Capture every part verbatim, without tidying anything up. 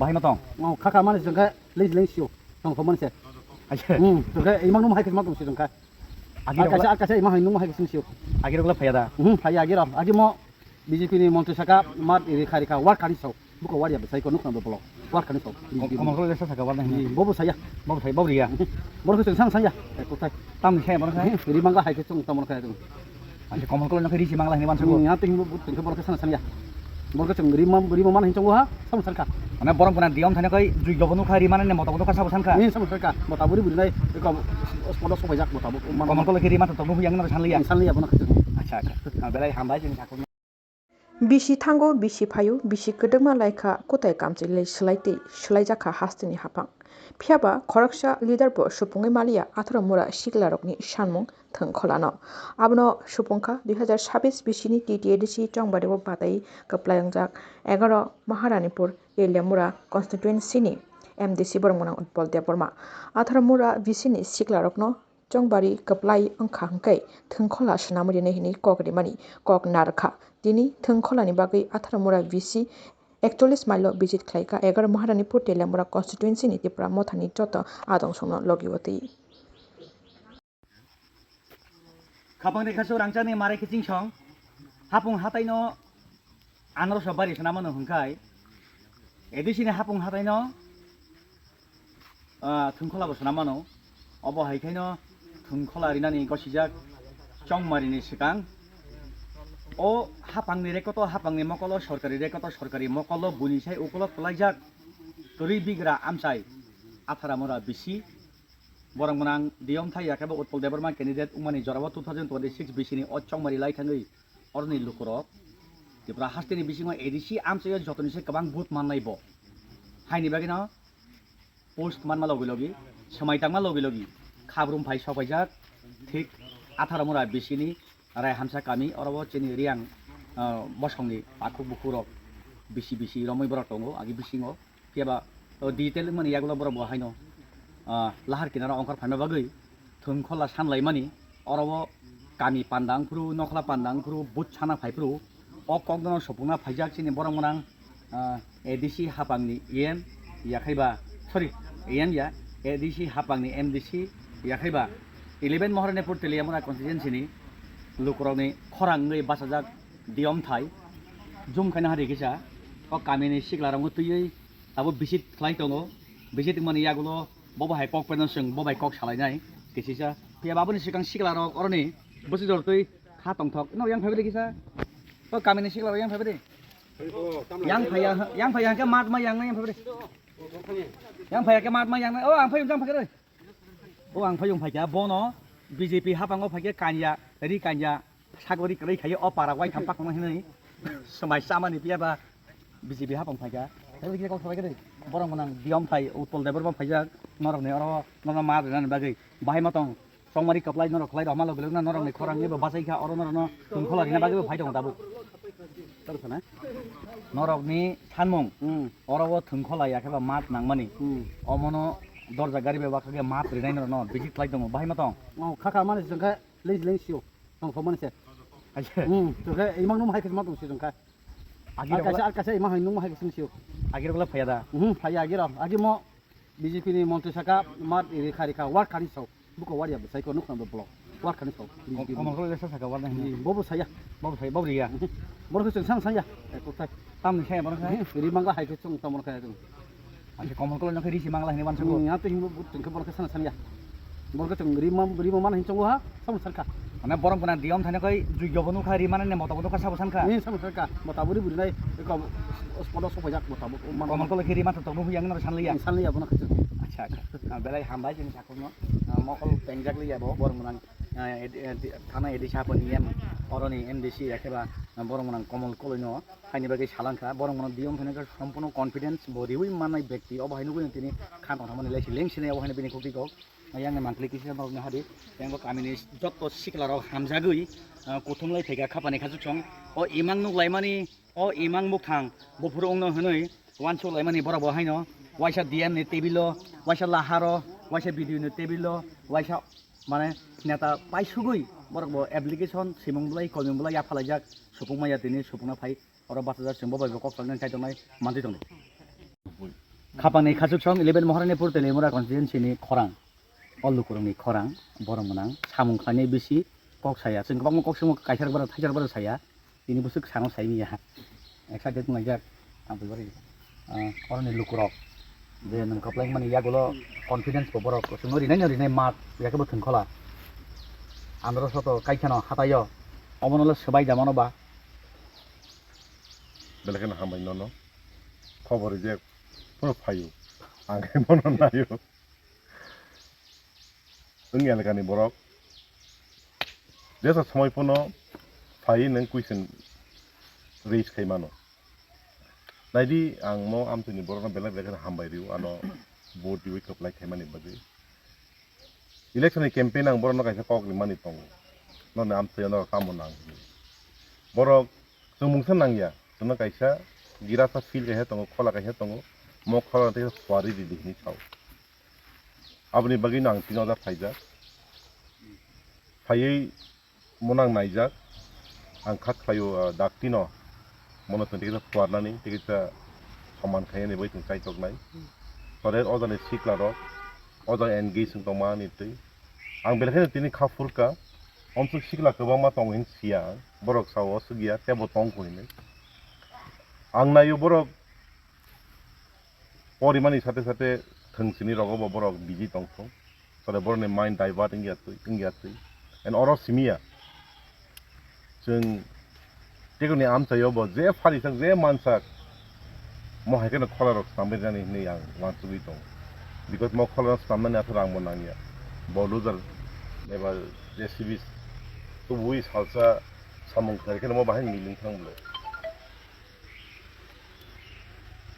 Bahai ma tong? Oh, kha kha mani jengkha leng leng sio. Tong kho mani se. Acha. Hmm, to khe imang nung hai khe ma tong si jengkha. Agi rok kaisa, kaisa imang hai nung hai khe sing sio. Agi rok la phaya da? Hmm, phaya agi rok. Agi mo B J P ni montri saka mat iri khari kha war khani so. Buko war ya besai ko nukna do bolo. War khani so. Komol kolo sa saka war na hini. Bobo saya. Bobo saya, bobo ya. Boro khe sang sang ya. Eh, kothai. Tam ni khe boro khe. Rimang la hai khe chung tam boro khe. Acha, Komol kolo nokhe risi mangla hini mansa ko. Hmm, ya, ting bu, ting ke borok sana sanya. Borok cheng rima, rima mana hincong ha, sama sarka. Mane borok bana diom thane koi, jui dobo nukha rima ne moto nukha sabo sanka. Ni sama sarka, mota buri buri nai, ko, spodo sobai jak mota bu. Komol kolo khe rima to tongno huyang na sanliya. Sanliya bono khachung. Acha, acha. Ah, belai hambai jeng sakung. Bisi thango, bisi phaio, bisi kwdwkma laikha, kwtai kamchwlwi swlai tei swlaijakha hasteni haphang. Phiyaba khoroksa leader bo supungwi maliya atharo mura siklarokni sanmung thwngkholano. Abono supungkha dui hazar sabbish bisini T T A D C chongbario batai kwplai wngjak egaroh Maharanipur Teliamura constituency ni M D C borok mwnang Utpal Debbarma. Atharo mura bisini siklarokno chongbari kwplai wngkha hwnkhe thwngkhola swnamwi rwnai hwnwi kok rimani kok narwkha. Tini thwngkholani bagwi atharo mura V C ekchollis mile-o visit khlaikha egaroh Maharanipur Teliamura constituency-ni Tipra Mothani joto adong songno logi-o twi. Khapang rekha so rangchakni marai kiching song hapung hataino anoro so bari swnamano hwnkhai, A D C ni hapung hataino, ah, thwngkhola bo swnam mano. Obo hai khaino thwngkhola rinani gosijak chongmarini swkang. O hapangni rekoto hapangni mokolo, sorkari rekoto sorkari mokolo, buini sai ukolo kwlaijak kwrwi bigra amchai athara mora bisi. Borok mwnang diyom thai ya khe bo Utpal Debbarma candidate wngmani jorabo two thousand twenty-six bisini o chongmari lai thangwi oroni lukurok Tripura hasteni bisingo A D C amchaio jotoni se kwbang vote mannai bo. Haini bagwino post manma logi logi, swmai tangma logi logi, khabrum phai sopaijak, thik atharo mura bisini Raihamsa kami, oro bo chini Riang, ah, bosongni takhuk bukhuk rok bisi bisi romwi borok tongo, agi bisingo. Phiya ba, o, digital wngmani yagulo borok bo haino, ah, lahar kinaro ongkhor phaima bagwi thwngkhola sanlaimani, oro o kami panda wngphuru, nokhla panda wngphuru, buchana phaiphuru, o kokno sopungna phaijak chini borok mwnang, ah, A D C hapangni E M yakhaiba, sorry, E M ya, A D C hapangni M D C yakhaiba, eleven Maharanipur Teliamura constituency ni lukurokni khorang wngwi bachajak diyom thai, jum khaina hari kisa, o kamini siklarokno twiwi abo visit khlai tongo, visit wngmani yagulo bo bahai kok peno chwng bo bai kok salainai kisisa. Phiya ba aboni swkang siklarok oroni bwswk jor twi kha tongthok. Ino yang phaibai de kisa. O kamini siklarok yang phaibai de. Yang phaiya, yang phaiya hwnkhe mat ma yang yang phaibai de. Yang phaiya khe mat ma yang. O ang phai yang phai re. O ang phai yang phai kha bono B J P hapango phai khe kanya, ri kanya. Sagori kwrwi khaio o para waitham pakno hinwi swmai chamani phiya ba B J P hapang phaikha. Tei kisa kok sabai kwrwi borok mwnang diyom thai Utpal Debbarma phaijak norokni oro norokno ma rwnani bagwi bahai ma tong chongmari kwplai norok khlai rwma logi logi norokni khorang ni bo bachai kha oro norokno thwngkhola rina bagwi bo phai tongo tabuk. Norokni sanmung oro o thwngkhola ya khe ba mat nangmani omono dorja gari bai bakha khe mat rinai norokno visit khlai tongo bahai ma tong. Kha kha mani jengkhe leng leng sio. Tong kho mani se. Acha. Hmm, to khe imang nung hai khe ma tong si jong kha. Agi rok kaisa, kaisa imang hai nung hai khe sing sio. Agi rok la phaya da. Hmm, phaya agi rok. Agi mo B J P ni montri saka mat iri khari kha war khani so. Buko war ya bwsai ko nukna do block. War khani so. Komol kolo sa saka war na hini. Bobo saya. Bobo saya, bobo ya. Boro khe chwng sang sang ya. Ekok thai. Tamni khe borok khe? Ri mangla hai khe chwng tamo khe chwng. Acha, Komol kolo nokhe risi mangla hinwi wansugo. Hmm, ya to hinbo chwng khe borok khe sana sanya. Borok khe chwng rima, rima mana hin chongo ha, samung sarkha. Mane borok bana diyom thani koi jui jobo nukha, ri mana ne moto bono kha sabo sankha. Ni samung sarkha, mota buri buri nai, eko spodo sopai jak mota bo. Komol kolo khe rima to tokno huyang no sanliya. Sanliya bono khe chwng. Acha, acha. Ah, belai hambai chini sakhokno. Ah, mokol pengjak liya bo, borok mwnang, ah, ed-, ed-, thana A D C hapon E M, oroni M D C ya khe ba, ah, borok mwnang Komol koloino. Haini bagwi salangkha, borok mano diyom thani khe sompono confidence bo riwi mannai bekti, obo hai nugwi tini kha tongthokmani lesi lengsinai obo haino bini khukti kok. Yang ni mangkli kisa norokni hari, yang bo kamini jotto sikla rok hamjagwi, ah, kuthumlai phaikha khapani khasuksong. O imang nuklaimani, o imang bukthang buphuru wngno hwnwi wansuk laimani borok bo haino waisa D M ni table o, waisa laharo, waisa B D O ni table o, waisa mane neta paisugwi borok bo application simung bolai kolming bolai yaphalaijak supung maya tini supungna phai. Oro bachajak chwng bo bai bo kok salnani kaitornai mantwi tongdi. Khapangni khachuk song eleven Maharani pur Telimura constituency ni khorang. O lukurokni khorang, borok mwnang, samung khlainai bisi kok saya. Chwng kwbangma kok swngo, kaisa rok bara, thaisa rok bara saya. Tini bwswk sano sai manya. Excited wnglaijak. Ang bwlai, ah, oroni lukurok. Je nwng kwplaimani yagulo confidence bo borok chwngno rinai no rinai mat, yakhe bo thwngkhola. Andro soto kaikhano hataio. Omono le swbai da mano ba. Belai kheno hambai nono. Khobor rijak phano phaio. Ang khe bono naio. Wng elakani borok jesa somoi phano phai nwng question raise khai mano. Naidi ang mo amtwini borokno belai belai kheno hambai rio ano vote riwi kwplai khaimani bagwi. Election ni campaign ang borokno kaisa kok rimani tongo. Noni amtwi norok tamo nang hinwi. Borok chwng mungsa nangya, chwngno kaisa girasa field kaisa tongo, khola kaisa tongo. Mo khola tei phuarwi ridi hinwi sao. Aboni bagwino ang tini oda phaijak. Phaiwi monang naijak. Ang kha khlaio, ah, daktino. Mono chwng tikisa phuarnani, tikisa soman khainani bai chwng chaitoknai. Tore o jani siklarok, o jani engage wng tongmani twi. Ang belai kheno tini kha phurkha, omswk sikla kwbangma tongo hin siya ang. Borok sao swkya, tebo tongkho hinwi. Ang naio borok porimani sate sate thwng sini rogo bo borok busy tongthung. Tole borokni mind divert wngya twi, wngya twi. And oro simiya. Chwng tekoni amchaio bo je pharisak, je mansak, mo hai kheno kholarok swnambainani hinwi ang uansugwi tongo. Because mo kholarok swnamnani aswk rangbo nangya. Bo loser eba J C B tubui salsa samung khlai kheno mo bahai miling thang bwlai.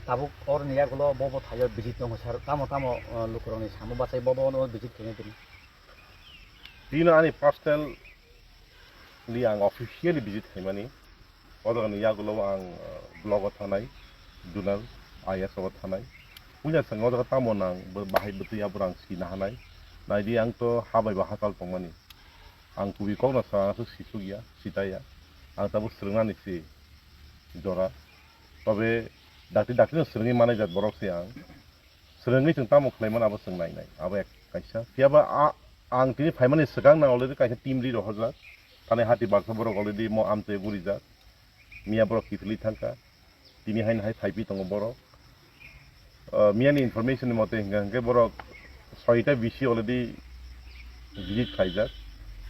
Tabuk oroni yagulo bobo thaio visit tongo sir, tamo tamo, uh, lukurokni samo bachai bobo ono visit khaina tini. Tino ani personally ang officially visit khaimani. O jagani yagulo ang, uh, block o thanai, Dunal I S o thanai. Puila sanga o jaga tamo nang, bo bahai bwtwi aborok ang sina hanai. Naidi ang to habai bo hachal tongmani. Ang kubui kokno sa ang aswk sisukya, sitaya. Ang tabuk swrwngnani si jora. Tobe dakti dakti no swrwngwi manai jat borok se ang. Swrwngwi chwng tamo khlai mano abo chwng nai nai. Abo ek kaisa. Phiya ba a, ang tini phaimani swkang nang already kaisa team ri rohorjak. Thani hati baksa borok already mo amtwi gurijak. Miya borok kiphilwi thangkha. Tini haino hai phaipi tongo borok. Ah, miyani information ni mote hingka hingke borok soita bisi already visit khaijak.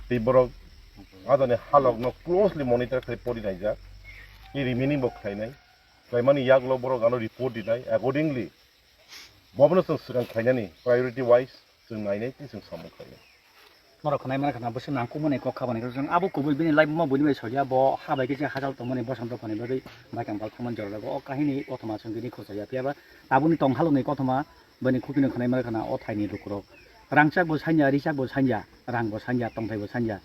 Tei borok ajani halok no closely monitor khai pori naijak. Tei remaining bo khlainai. Khlaimani yagulo borok ano report dinai. Accordingly, bobono chwng swkang khlainani priority wise chwng nainai tei chwng samung khlainai. Norok khwnai mankha na bwswk nangkukmani kok khabani khe chwng abo kubui bini life mo buini bai soya bo ha bai khe se hachal tongmani bosong dophani bagwi baikang bal thangmani jora jago. O kahini kothoma chwng bini khosaya phiya ba tabukni tong halokni kothoma bini khukino khwnai mankha na o thaini lukurok. Rangchak bo sanya, richak bo sanya, rang bo sanya, tongthai bo sanya.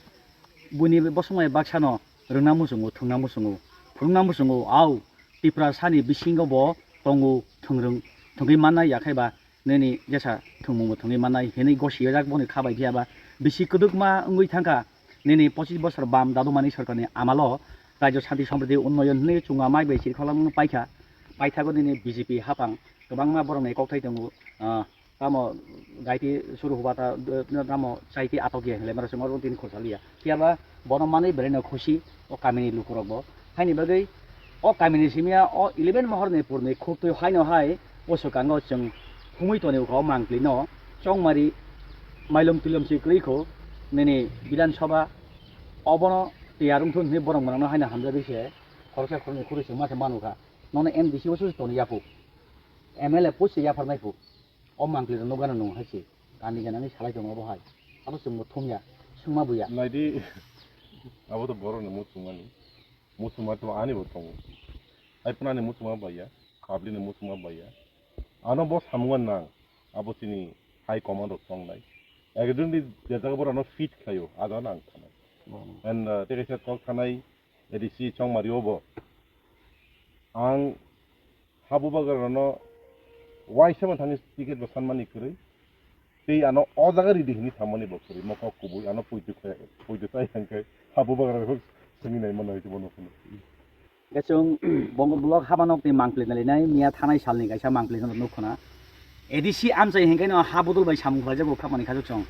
Buini bosongmai baksano rwngna muchungo, thwngna muchungo, phunukna muchungo, au Tiprasani bisingo bo tongo thwngrwng, thwngwi mannai, yakhai ba nini jesa thwngmungbo thwngwi mannai hinwi gosiyajak boni kha bai phiya ba bisi kwdwkma wngwi thangkha. Nini pochis bosor bam dadumani sorkarni amalo Rajyo Shanti Samriddhi Unnoyon hinwi chunga mai bai chirikholamung paikha. Paithago nini B J P hapang kwbangma borokni kokthai tongo, ah, tamo gaiti suru huba ta, tamo chaiti atokya hinwi lemara chwng oro tini khosaliya. Phiya ba bono manwi belai no khusi o kamini lukurok bo. Haini bagwi o kamini simiya o eleven mohor ni purni khuktwi haino hai o swkango chwng humui toni ukha o mangpli no chongmari mailom tuilom se kwrwi kho nini Bidhan Sabha obono tiyar wngthun hinwi borok mwnang no haino hamjagwi se khoroksa khoroknwi khurwi se ma se manukha. Nono M D C o se toni yapuk, M L A post se yapharnai puk. O mangpli rok nokgano nung hai se kani ganani salai tongo obo hai. Abo chwngbo thumya, swngma buya. Naidi, abo to borokni muchungmani. Muchungma to ani bo tongo. Hai phano ani muchungma baiya, public ni muchungma baiya. Ano bo samungo nang, abo chini high command rok tongnai. Ekdin di je jaga borok ano fit khlaio, a jaga no ang thanai. And, uh, tei kaisa kok thanai, A D C chongmari o bo. Ang Habubagra no waisa man thani ticket bo sanmani kwrwi. Tei ano o jaga ridi hinwi samani bo kwrwi. Mokok kubui ano poito khai, poito chai hangkai Habubagra bo swngwi nai mano hwnkhe bono phano. Hwnkhe chwng Bongo block habanokni mangpli nalinai miya thanai salni kaisa mangpli no nukho na. A D C amchai hinkhe no ha bodol bai samung khlaijago khapani khajok chong.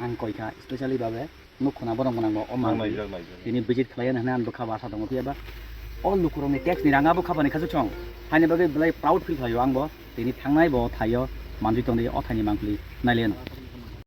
Ang koikha specially babe nuk khuna borok gwnang bo o mang naijak, naijak. Tini visit khlaiya hwnwi ang bwkha basa tongo phiya ba o lukurokni tax ni rang abo khapani khajok chong. Haini bagwi belai proud feel khlaio ang bo tini thangnai bo thaio manjui tongdi o thaini mangpili naileno.